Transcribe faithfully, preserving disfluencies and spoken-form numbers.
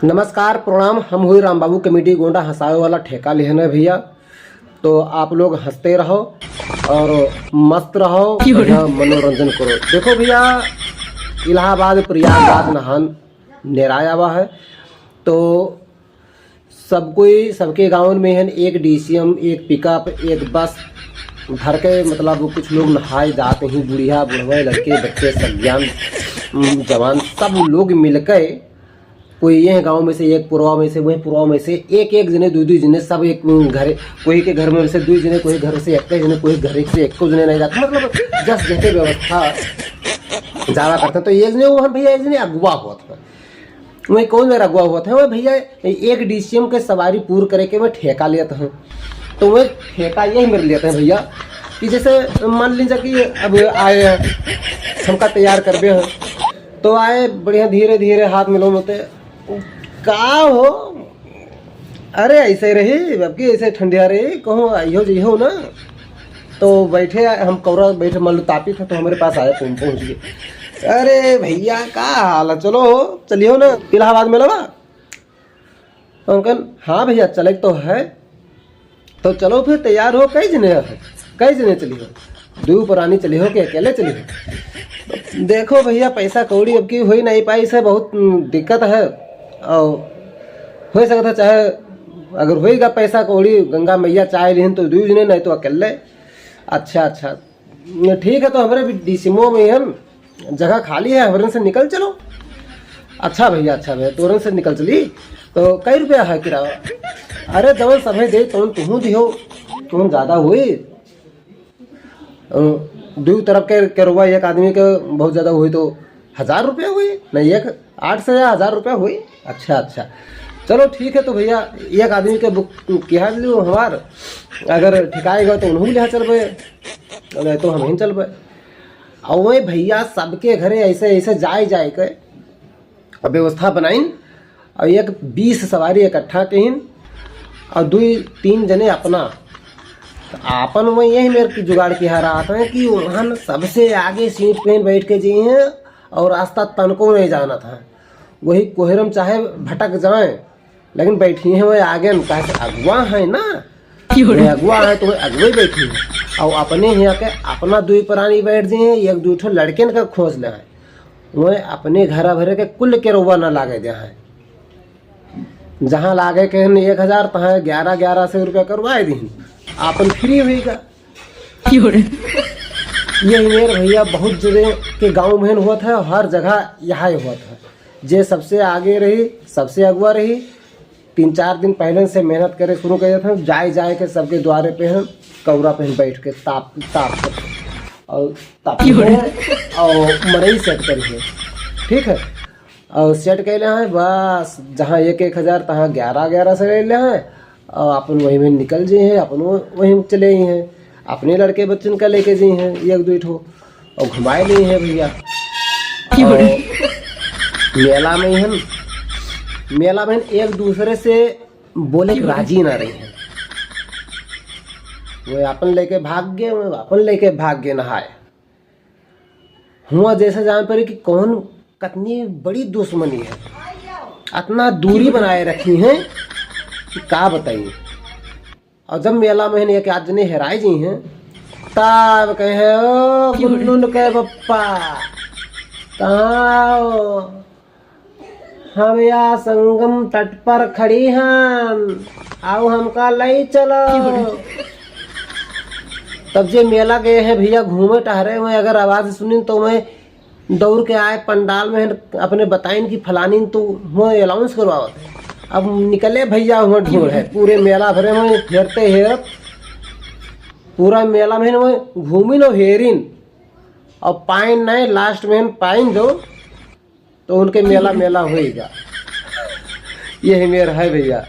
नमस्कार, प्रणाम। हम हुई राम बाबू कॉमेडी गोंडा, हँसावे वाला ठेका लिहन है भइया। तो आप लोग हँसते रहो और मस्त रहो, बढ़िया मनोरंजन करो। देखो भइया, इलाहाबाद प्रयागराज नहान नेराय आवा है, तो सब कोई, सबके गाँव में हन एक डीसीएम, एक पिकअप, एक बस भर के, मतलब, कुछ लोग नहाए जात ही, बुढ़िया, बुढ़वे, लड़के, बच्चे, सज्ञान, उम, जवान, सब लोग मिलके कोई यह गाँव में से, एक पुरवा में से, वही पुरवा में से, एक एक जने, दुई दुई जने, सब एक, उम, घरे, कोई के घर में से दुई जने, कोई घर से एक जने, कोई घर से एको जने नहीं जाते, मतलब, जस जैसे व्यवस्था जावा करते। तो एक जने वो हम भइया, एक जने अगुआ होत है। वही कौन मेरा अगुआ होत है? वही भइया, एक डीसीएम के सवारी पूर करे के वह ठेका लेत हैं। तो वह ठेका यही मेरे लेत हैं भइया, कि जैसे मान लीजिए कि अब आए हैं, हमका तैयार करबे हैं, तो आए बढ़िया धीरे धीरे हाथ मिलो मोते, का हो, अरे ऐसे रही, अब की ऐसे ठंडिया रही, कहूँ आइयो जइहो ना। तो बैठे हम कौरा बैठे, मान लो तापी था, तो हमारे पास आए, पहुँच, पहुँच गए। अरे भइया, का हाल है? चलो, चलियो ना इलाहाबाद मेलवा। तो हम कहन, "हाँ भइया, चले तो है।" तो चलो फिर, तैयार हो, कई जने हो, कई जने चली हो, दू परानी चली हो कि अकेले चली हो? देखो भइया, पैसा कौड़ी अब की होई नहीं पाई से, बहुत, उम, दिक्कत है। और हो सकता है, चाहे अगर होइगा पैसा कौड़ी, गंगा मैया चाहे लिहन तो दू जने, नहीं तो अकेले। अच्छा, अच्छा, ठीक है, तो हमरे भी डीसीएमओ में हम जगह खाली है, हमरे से निकल चलो। अच्छा भइया, अच्छा भइया, तोरन से निकल चली। तो कई रुपया है किराया? अरे जवन सभे दे तवन तुहूँ दिहो, तुहूँ ज्यादा हुई। अ, दू तरफ के केरवा एक आदमी के बहुत ज्यादा हुई तो हजार रुपया हुई, नहीं एक आठ सौ या हजार रुपया हुई। अच्छा, अच्छा, चलो ठीक है। तो भइया, एक आदमी के बुक किहा लियो हमार, अगर ठिकाएगा तो उन्हों लिहा चलबे, नहीं तो हम ही चलबे। और वही भइया सबके घरे ऐसे, ऐसे जाए, जाए के व्यवस्था बनाइन और एक बीस सवारी इकट्ठा कहिन और दुई तीन जने अपना। तो आपन वही यही मेर की जुगाड़ किहा रहा था कि वहाँ सबसे आगे सीट पे बैठ के जी हैं और रास्ता तनको नहीं जानत हैं। वही कोहरम चाहे भटक जाए, लेकिन बैठी हैं वही आगे न, काहे से अगुआ है ना। क्यों रे? वही अगुआ है तो वही अगुआ ही बैठी है। और अपने यहाँ के अपना दुई प्राणी बैठ जी हैं, एक दुई ठो लड़कन का खोज ले हैं। वही अपने घर भरे के कुल केरवा ना लागे दे हैं। जहाँ लागे के हन एक हजार, तहाँ ग्यारह, ग्यारह सौ रुपया करवाए दीन, आपन फ्री होइगा। क्यों रे? यही मेर भइया बहुत जने के गाँव में होत है, हर जगह यही होत है। जे सबसे आगे रही, सबसे अगुआ रही, तीन चार दिन पहले से मेहनत करे शुरू कर देते हैं, जाए जाए के सबके द्वारे पे हम कौरा पे हम बैठ के ताप, ताप करते हैं। और ताप क्यों रे? हैं और मरई सेट करी है, ठीक है। और सेट कैले हैं, बस जहाँ एक एक हजार, तहाँ ग्यारह, ग्यारह से ले ले हैं। और अपन वही में निकल जे हैं, अपन वो-, वही में चले ही हैं, अपने लड़के बच्चन का लेके जे हैं एक दुई ठो, और घुमाए ले हैं भइया। क्यों रे? और मेला में ही हम, मेला में एक दूसरे से बोले के राजी ना रही हैं। वो अपन लेके भाग गए, वो अपन लेके भाग गए नहाए। हुआ जैसे जान पड़े कि कौन, कितनी बड़ी दुश्मनी है, इतना दूरी बनाए रखी है कि का बताइए। और जब मेला में एक आध जने हेराए जी हैं, तब कहे, "ओ गुन्नुन के पप्पा, कहाँ हो?" "हम या संगम तट पर खड़ी हन, आओ हमका लई चलो।" तब जे मेला गए हैं भइया घूमे टहरे हुए, अगर आवाज सुनिन तो मैं दौड़ के आए पंडाल में, अपने बताइन कि फलानी तो हुआ अनाउंस करवावत है। अब निकले भइया हुआ ढूंढ है, पूरे मेला भरे हुए हेरते हेरत, पूरा मेला में हुए घूमिन और हेरिन, और पाइन नहीं, लास्ट में पाइन जो तो उनके मेला मेला होइगा। यही मेर है भइया।